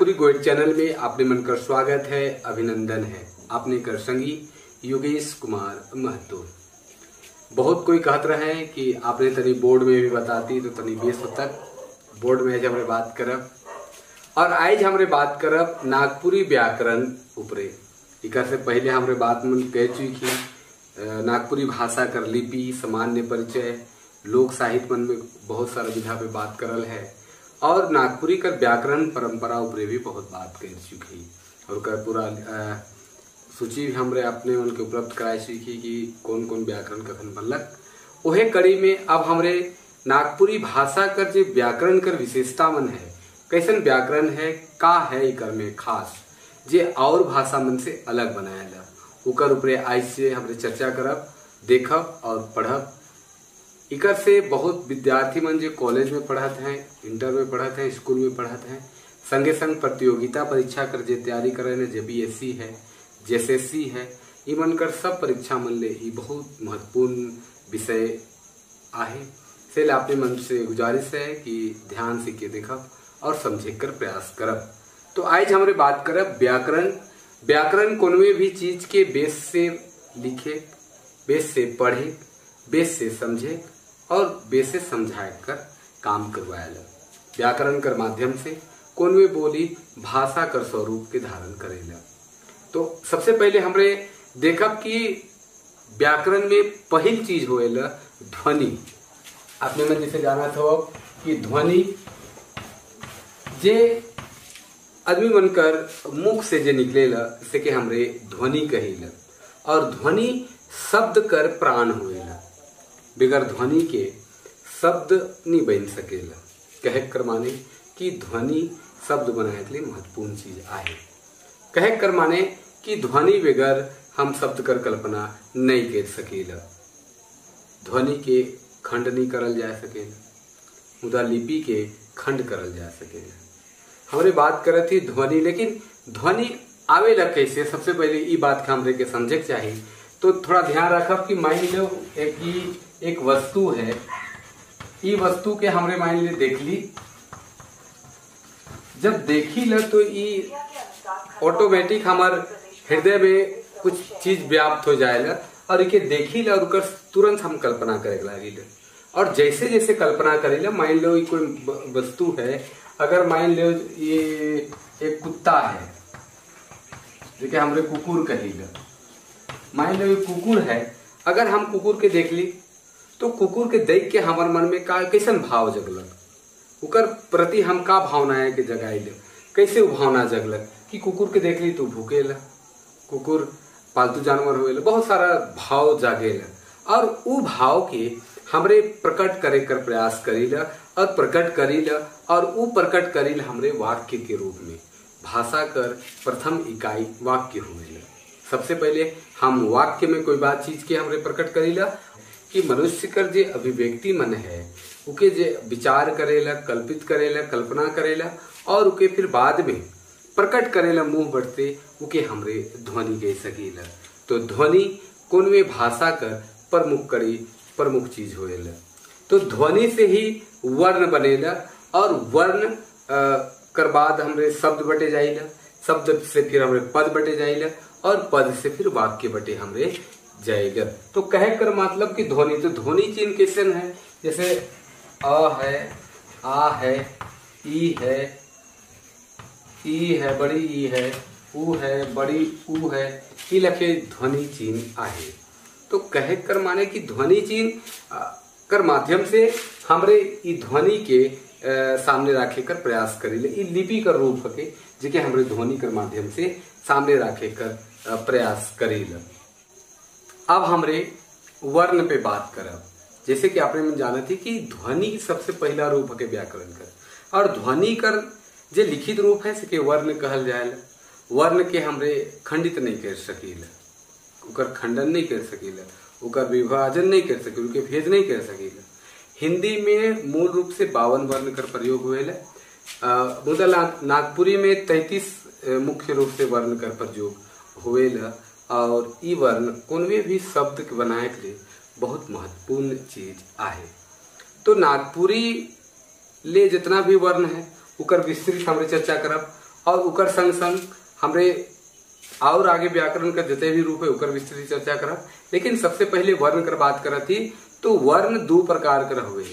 नागपुरी गोइड चैनल में आपने मन कर स्वागत है, अभिनंदन है। आपने कर संगी योगेश कुमार महतो। बहुत कोई कहत रहे हैं कि आपने तनी बोर्ड में भी बताती तो तनी बेस तक बोर्ड में आज हमरे बात करब और आज हमरे बात करब नागपुरी व्याकरण उपरे। इकर से पहले हमरे बात मन कह चुकी नागपुरी भाषा कर लिपि, सामान्य परिचय, लोक साहित्य मन में बहुत सारा विधा पे बात करल है और नागपुरी कर व्याकरण परंपरा उपरे भी बहुत बात कर चुकी और कर पूरा सूची भी हमरे अपने उनके उपलब्ध कराए चुकी कि कौन कौन व्याकरण कखन बनलक। ओहे कड़ी में अब हमरे नागपुरी भाषा कर जो व्याकरण कर विशेषता मन है, कैसन व्याकरण है, का है इकर में खास जे और भाषा मन से अलग बनाया, उकर उपरे आज से हमरे चर्चा करब, देखब और पढ़ब। इकर से बहुत विद्यार्थी मन जो कॉलेज में पढ़त हैं, इंटर में पढ़त हैं, स्कूल में पढ़त हैं, संगे संग प्रतियोगिता परीक्षा कर जे तैयारी करे ने, जे बीएससी है, जेएसएससी है, ई मन कर सब परीक्षा मन ले ई बहुत महत्वपूर्ण विषय आहे। से अपने मन से गुजारिश है कि ध्यान से के देखब और समझे कर प्रयास करब। तो आज हमरे बात करब व्याकरण। व्याकरण कोनवे भी चीज के बेस से लिखे, बेस से पढ़े, बेस से समझे और बेस से समझाए कर काम करवायल। व्याकरण कर माध्यम से कोनवे बोली भाषा कर स्वरूप के धारण करेला। तो सबसे पहले हमरे देखब कि व्याकरण में पहिल चीज होएला ध्वनि। आपने मन जैसे जाना था कि ध्वनि जे आदमी बनकर मुख से जे निकलेला से के हमरे ध्वनि कहिला और ध्वनि शब्द कर प्राण होएला। बिगर ध्वनि के शब्द नहीं बन सकेला। कहे कर माने कि ध्वनि शब्द बनाए के लिए महत्वपूर्ण चीज आहे। कहे कर माने कि ध्वनि बगैर हम शब्द कर कल्पना नहीं कर सकेला। ध्वनि के खंड नहीं करल जा सकेला, मुदा लिपि के खंड करल जा सकेला। हमरे बात करत थी ध्वनि, लेकिन ध्वनि आवेला कैसे, सबसे पहले ई बात के हमरे के समझे के चाहिए। तो थोड़ा ध्यान रखब कि मान लो एक वस्तु है, ई वस्तु के हमरे मान ले देख ली, जब देखी ल तो ई ऑटोमेटिक हमार हृदय में कुछ चीज व्याप्त हो जाएगा और इके देखी ल और तुरंत हम कल्पना करे लागिल। और जैसे जैसे कल्पना करेला, मान लो ई कोई वस्तु है, अगर मान लो ये एक कुत्ता है जो हमरे कुकुर कहिला, मान लो ये कुकुर है, अगर हम कुकुर के देख ली तो कुकुर के देख के हमार मन में का कैसन भाव जगलक, उकर प्रति हम का भावना है के जगाइल, कैसे वो भावना जगलक कि कुकुर के देख ली तो भूकेला, कुकुर पालतू जानवर होएला, बहुत सारा भाव जागेला और उ भाव के हमरे प्रकट करे कर प्रयास करीला और प्रकट करीला और उ प्रकट करीला हमरे वाक्य के रूप में। भाषा कर प्रथम इकाई वाक्य होएला। सबसे पहले हम वाक्य में कोई बात चीज के हमरे प्रकट करीला कि मनुष्य कर जे अभिव्यक्ति मन है उके जे विचार करेला, कल्पित करेला, कल्पना करेला और उके फिर बाद में प्रकट करेला मुंह बढ़ते उके हमरे ध्वनि कह सकीला। तो ध्वनि कोनवे भाषा कर प्रमुख कड़ी, प्रमुख चीज होएला। तो ध्वनि से ही वर्ण बनेला और वर्ण कर बाद हमरे शब्द बटे जाइला, शब्द से फिर हमरे पद बटे जाइला और पद से फिर वाक्य बटे हमरे जाएगा। तो कहे कर मतलब कि ध्वनि, तो ध्वनि चिन्ह कैसन है, जैसे अ है, आ है, ई है, ई है बड़ी ई है, ऊ है बड़ी ऊ है, ई लखे ध्वनि चिन्ह आहे। तो कहे कर माने कि ध्वनि चिन्ह कर माध्यम से हमरे ई ध्वनि के सामने रखे कर प्रयास करीले। ई लिपि कर रूप के जेके हमरे ध्वनि कर माध्यम से सामने रखे कर प्रयास करीले। अब हमरे वर्ण पे बात करब। जैसे कि आपने मन जाना थी कि ध्वनि सबसे पहला रूप है व्याकरण कर और ध्वनि कर जे लिखित रूप है से वर्ण कहल जाएला। वर्ण के हमरे खंडित नहीं कर सकीला, उकर खंडन नहीं कर सकीला, उकर विभाजन नहीं कर सकीला, उके भेद नहीं कर सकीला। हिंदी में मूल रूप से 52 वर्ण कर प्रयोग हुएला, मुदा नागपुरी में 33 मुख्य रूप से वर्ण कर प्रयोग हुएला और ई वर्ण कोनवे भी शब्द के बनाए के लिए बहुत महत्वपूर्ण चीज आहे। तो नागपुरी ले जितना भी वर्ण है उकर विस्तृत हमरे चर्चा करब। और उकर संग संग हमरे और आगे व्याकरण का जितने भी रूप है उकर विस्तृत चर्चा करब। लेकिन सबसे पहले वर्ण कर बात करत थी तो वर्ण दो प्रकार कर हुए।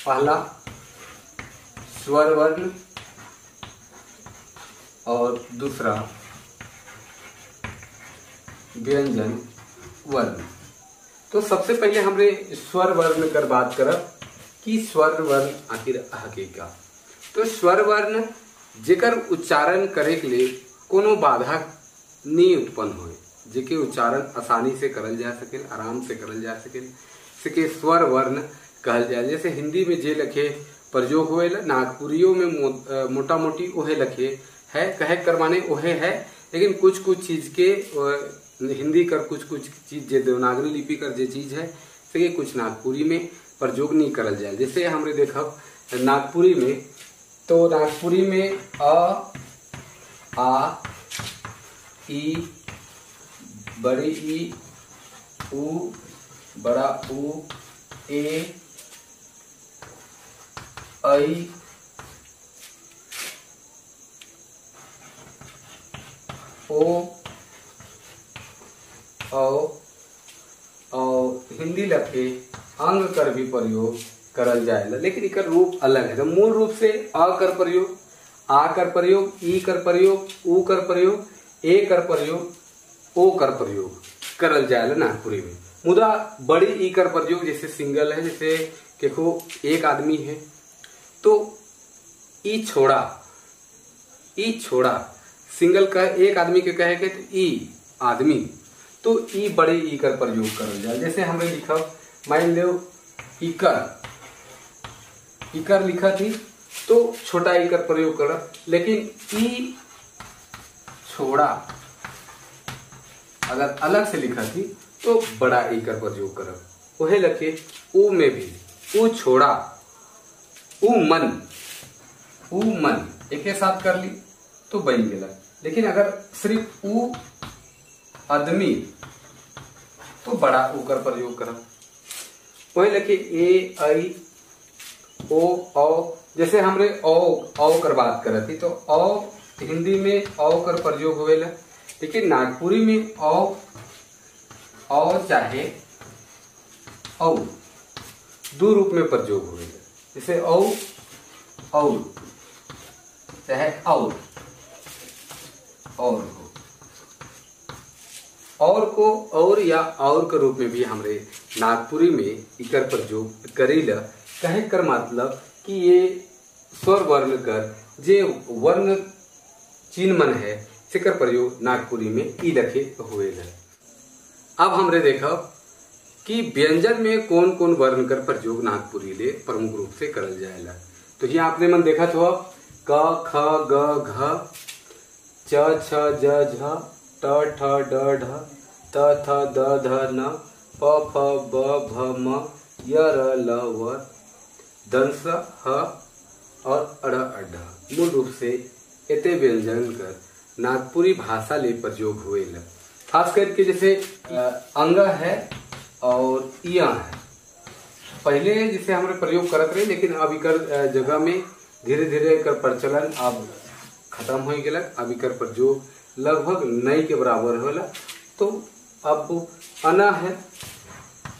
पहला स्वर वर्ण और दूसरा व्यंजन वर्ण। तो सबसे पहले हमरे स्वर वर्ण कर बात करब कि स्वर वर्ण आखिर हके का। तो स्वर वर्ण जेकर उच्चारण करे के लिए कोनो बाधा नहीं उत्पन्न होए, जेके उच्चारण आसानी से करल जा सके, आराम से करल जा सके, सके स्वर वर्ण कहल जाए। जैसे हिंदी में जे लखे प्रयोग होए, नागपुरियों में मोटा मोटी ओहे लखे है, कहे कर माने ओहे है, लेकिन कुछ कुछ चीज के हिंदी कर कुछ कुछ चीज जे देवनागरी लिपि कर जे चीज है से कुछ नागपुरी में प्रयोग नहीं करल जाए। जैसे हमरे देखब नागपुरी में, तो नागपुरी में अ, आ, ई, बड़ी ई, उ, बड़ा उ, ए, ऐ, ओ, औ और हिंदी लखे अंग कर भी प्रयोग करल जाए, लेकिन इकर रूप अलग है। तो मूल रूप से अ कर प्रयोग, आ कर प्रयोग, ई कर प्रयोग, उ कर प्रयोग, ए कर प्रयोग, ओ कर प्रयोग करल जाए नागपुरी में। मुदा बड़ी ई कर प्रयोग जैसे सिंगल है, जैसे देखो एक आदमी है तो ई छोड़ा, ई छोड़ा सिंगल का एक आदमी के कहे के तो ई आदमी, तो ई बड़े ई कर प्रयोग करल जाए। जैसे हमने लिखा मान लो इकर, इकर लिखा थी तो छोटा ई कर प्रयोग कर, लेकिन ई छोड़ा अगर अलग से लिखा थी तो बड़ा ई कर प्रयोग कर। वह लखे ऊ में भी ऊ छोड़ा, ऊ मन, ऊ मन एक साथ कर ली तो बन गया। लेकिन अगर सिर्फ ऊ आदमी तो बड़ा ऊ कर प्रयोग कर। वही लखे ए, ऐ, ओ, औ, जैसे हमरे औ, औ कर बात करत थी तो औ हिंदी में औ कर प्रयोग होवेला, लेकिन नागपुरी में औ, औ चाहे औ दो रूप में प्रयोग होवेला। जैसे औ, औ चाहे औ, और हो, और को और या और के रूप में भी हमरे नागपुरी में इकर प्रयोग करेला। कहे कर मतलब कि ये स्वर वर्ण कर जे वर्ण चिन्ह मन है सेकर प्रयोग नागपुरी में ई लखे हुए। अब हमरे देखब कि व्यंजन में कौन कौन वर्ण कर प्रयोग नागपुरी ले प्रमुख रूप से करल जाएला। तो ये आपने मन देखा तो क, ख, ग, घ, च, छ, ज, झ, ट, ठ, ड, ढ, त, थ, the, ध, न, प, फ, ब, भ, म, य, र, ल, व, दंस, ह और अड़, अढ़। मूल रूप से एते व्यंजन कर नागपुरी भाषा ले प्रयोग हुए। खास करके जैसे अंग है और इया है, पहले जिसे हमरे प्रयोग करत रहे, लेकिन अब इकर जगह में धीरे धीरे एकर प्रचलन अब खत्म हो गया। अब इकर प्रयोग लगभग नई के बराबर होला। तो अब अना है,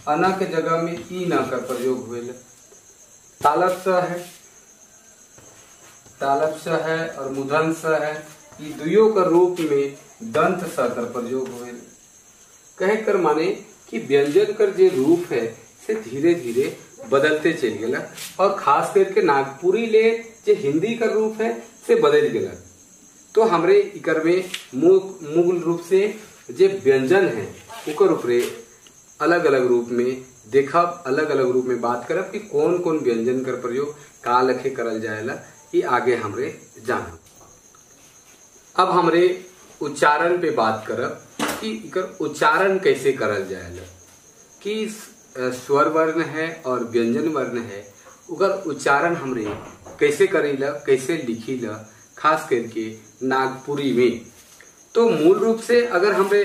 अना के जगह में ई ना कर प्रयोग हुए। तालब स है, तालब स है और मुधन स है, ये दुयो का रूप में दंत स कर प्रयोग हुए। कहे कर माने कि व्यंजन कर जे रूप है से धीरे धीरे बदलते चल गया और खास करके नागपुरी ले जे हिंदी का रूप है से बदल गया। तो हमरे इकर में मूल रूप से जे व्यंजन है उकर ऊपरे अलग अलग रूप में देखब, अलग अलग रूप में बात करब कि कौन कौन व्यंजन कर प्रयोग का लखे करल जाएला, ये आगे हमरे जानब। अब हमरे उच्चारण पे बात करब कि इकर उच्चारण कैसे करल जाएला, कि स्वर वर्ण है और व्यंजन वर्ण है उकर उच्चारण हमरे कैसे करेला, कैसे लिखीला, खास करके नागपुरी में। तो मूल रूप से अगर हमरे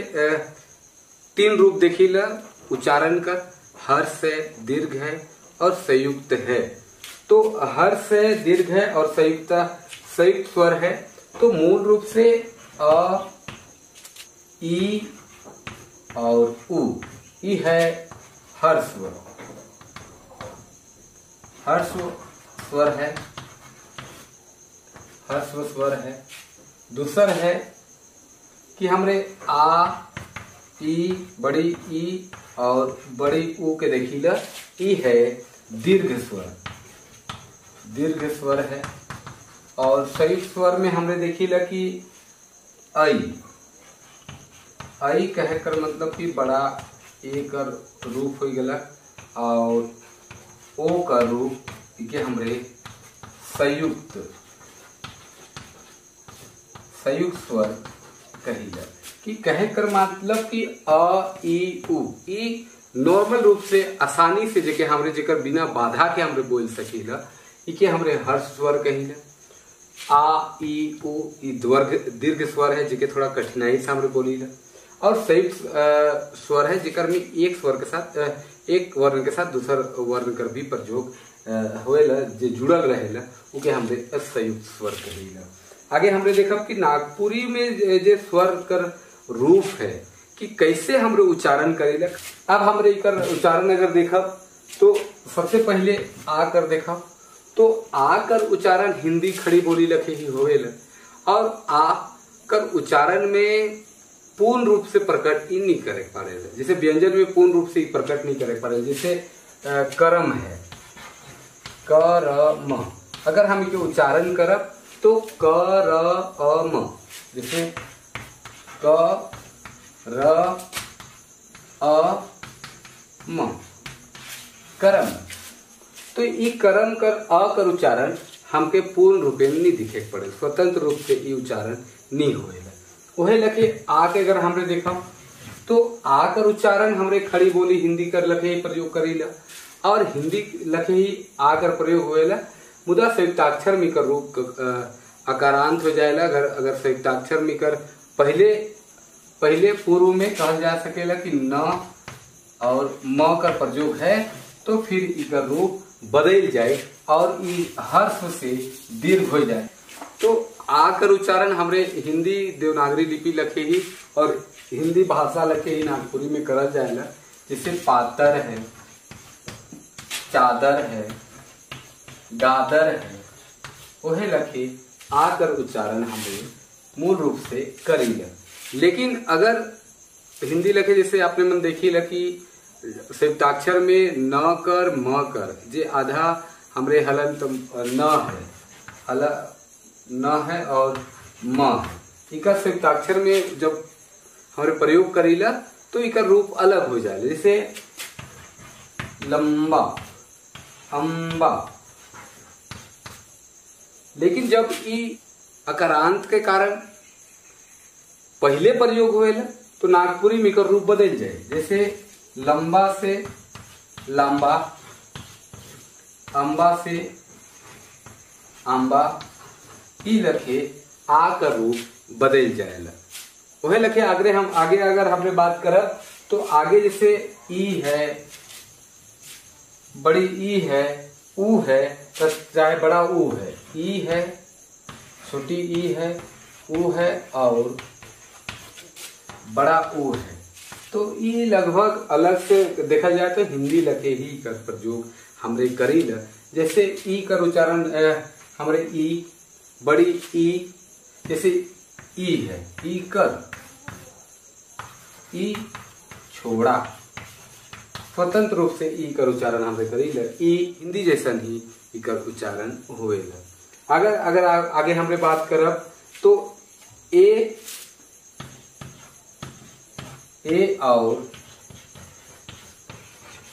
तीन रूप देखीला उच्चारण कर, हर्ष है, दीर्घ है और संयुक्त है। तो हर्ष है, दीर्घ है और संयुक्त स्वर है। तो मूल रूप से अ, ई और उ, ई है हर्स्व, हर्स्व स्वर है, हर्स्व स्वर है। दूसर है कि हमरे आ, ई, बड़ी ई और बड़ी उ के देखिला, ई है दीर्घ स्वर, दीर्घ स्वर है। और संयुक्त स्वर में हमरे देखिला कि ऐ, ऐ कहे कर मतलब कि बड़ा ए कर रूप हो गया और ओ का रूप के हमरे संयुक्त, संयुक्त स्वर कहिला। कि कहे कर मतलब कि अ, ई, उ, ई नॉर्मल रूप से आसानी से जेके हमरे जेकर बिना बाधा के हमरे बोल सकीला, इके हमरे हर्ष स्वर कहिला। आ, ई, उ, ई दीर्घ स्वर है जेके थोड़ा कठिनाई से हमरे बोलीला। और संयुक्त स्वर है जेकर में एक स्वर के साथ, एक वर्ण के साथ दूसर वर्ण कर भी प्रयोग होएला, जे जुड़ल रहेला, उके हमरे संयुक्त स्वर कहिला। आगे हमरे देखब कि नागपुरी में जे स्वर कर रूप है कि कैसे हमरे उच्चारण करेला। अब हमरे एकर उच्चारण अगर देखब तो सबसे पहले आ कर देखब तो आ कर उच्चारण हिंदी खड़ी बोली लखे ही होवेला और आ कर उच्चारण में पूर्ण रूप से प्रकट ही नहीं करे पारेला। जैसे व्यंजन में पूर्ण रूप से प्रकट नहीं करे पारेला। जैसे करम है, करम, अगर हम इके उच्चारण करब तो क र अ म, जैसे क र अ म, करम। तो ई करम कर अ कर उच्चारण हमके पूर्ण रूप में नहीं दिखे पड़े, स्वतंत्र रूप से ई उच्चारण नहीं होएला। ओहे लखे आ के अगर हमरे देखा तो आ कर उच्चारण हमरे खड़ी बोली हिंदी कर लखे ही प्रयोग करीला और हिंदी लखे ही आ कर प्रयोग होएला। मुदा संयुक्ताक्षर में कर रूप अकारांत हो जाएला। अगर अगर संयुक्ताक्षर में कर पहले पहले पूर्व में कहल जा सकेला कि न और म का प्रयोग है तो फिर इकर रूप बदल जाए और ई हर्ष से दीर्घ हो जाए। तो आ कर उच्चारण हमरे हिंदी देवनागरी लिपि लखे ही और हिंदी भाषा लखे ही नागपुरी में करल जाएला। जैसे पातर है, चादर है, गादर है, ओहे लखे आ कर उच्चारण हमरे मूल रूप से करीला। लेकिन अगर हिंदी लखे जैसे आपने मन देखी लखी संयुक्ताक्षर में न कर म कर, जे आधा हमरे हलन तो न है, हल न है और म है, इका संयुक्ताक्षर में जब हमरे प्रयोग करीला तो इका रूप अलग हो जाए। जैसे लंबा, अम्बा। लेकिन जब ई अकारांत के कारण पहले प्रयोग होएला तो नागपुरी में एकर रूप बदल जाए। जैसे लंबा से लांबा, अंबा से आंबा, ई लखे आ का रूप बदल जाएला। वही लखे आगे हम आगे अगर हमने बात करब तो आगे जैसे ई है, बड़ी ई है, ऊ है, तो चाहे बड़ा ऊ है, ई है, छोटी ई है, ऊ है और बड़ा ऊ है। तो ये लगभग अलग से देखा जाए तो हिंदी लखे ही कर प्रयोग हमरे करीला। जैसे ई कर उच्चारण हमरे ई, बड़ी ई, जैसे ई है, ई कर, ई छोड़ा, स्वतंत्र रूप से ई कर उच्चारण हमरे करीला। ई हिंदी जैसन ही ई कर उच्चारण होएला। अगर अगर आगे हमरे बात करब तो ए और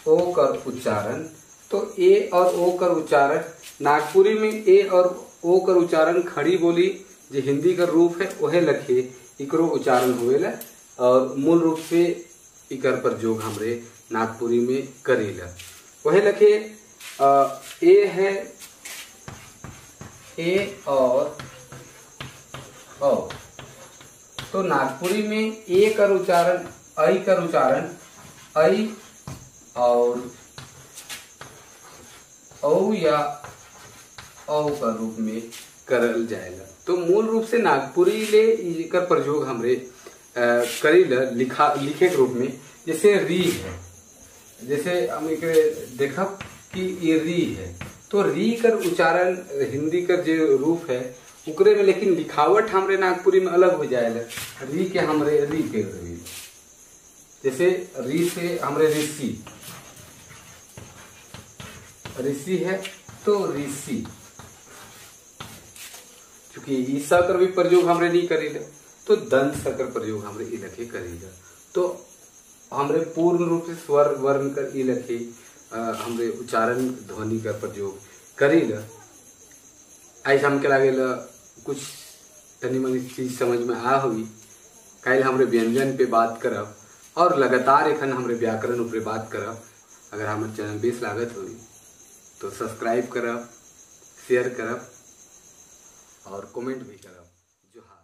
ओ कर उच्चारण, तो ए और ओ कर उच्चारण नागपुरी में ए और ओ कर उच्चारण खड़ी बोली जो हिंदी का रूप है वह लखे इकरो उच्चारण होएला और मूल रूप से इकर प्रयोग हमरे नागपुरी में करेला। वह लखे ए है, ए और ओ, तो नागपुरी में ए कर उच्चारण, ऐ कर उच्चारण, ऐ और औ या औ का रूप में करल जाएला। तो मूल रूप से नागपुरी ले एकर प्रयोग हमरे करील लिखा लिखे के रूप में। जैसे री है, जैसे हम एक देखब कि ये री है तो री कर उच्चारण हिंदी कर जो रूप है उकरे में, लेकिन लिखावट हमरे नागपुरी में अलग हो जाएला। री के हमरे री के रही, जैसे री से हमरे ऋषि, ऋषि है तो ऋषि, चूंकि ईसा कर भी प्रयोग हमरे नहीं करीले तो दंत कर प्रयोग हमरे इलखे करीले। तो हमरे पूर्ण रूप से स्वर वर्ण कर इलखे हमरे उच्चारण ध्वनि का प्रयोग करीले। ऐसा हमके लागेला कुछ तनी मनी चीज समझ में आ हुई। कल हमरे व्यंजन पे बात करब और लगातार एखन हमरे व्याकरण ऊपर बात करब। अगर हमारे चैनल बेस लागत हुई तो सब्सक्राइब करब, शेयर करब और कमेंट भी करब। जोहार।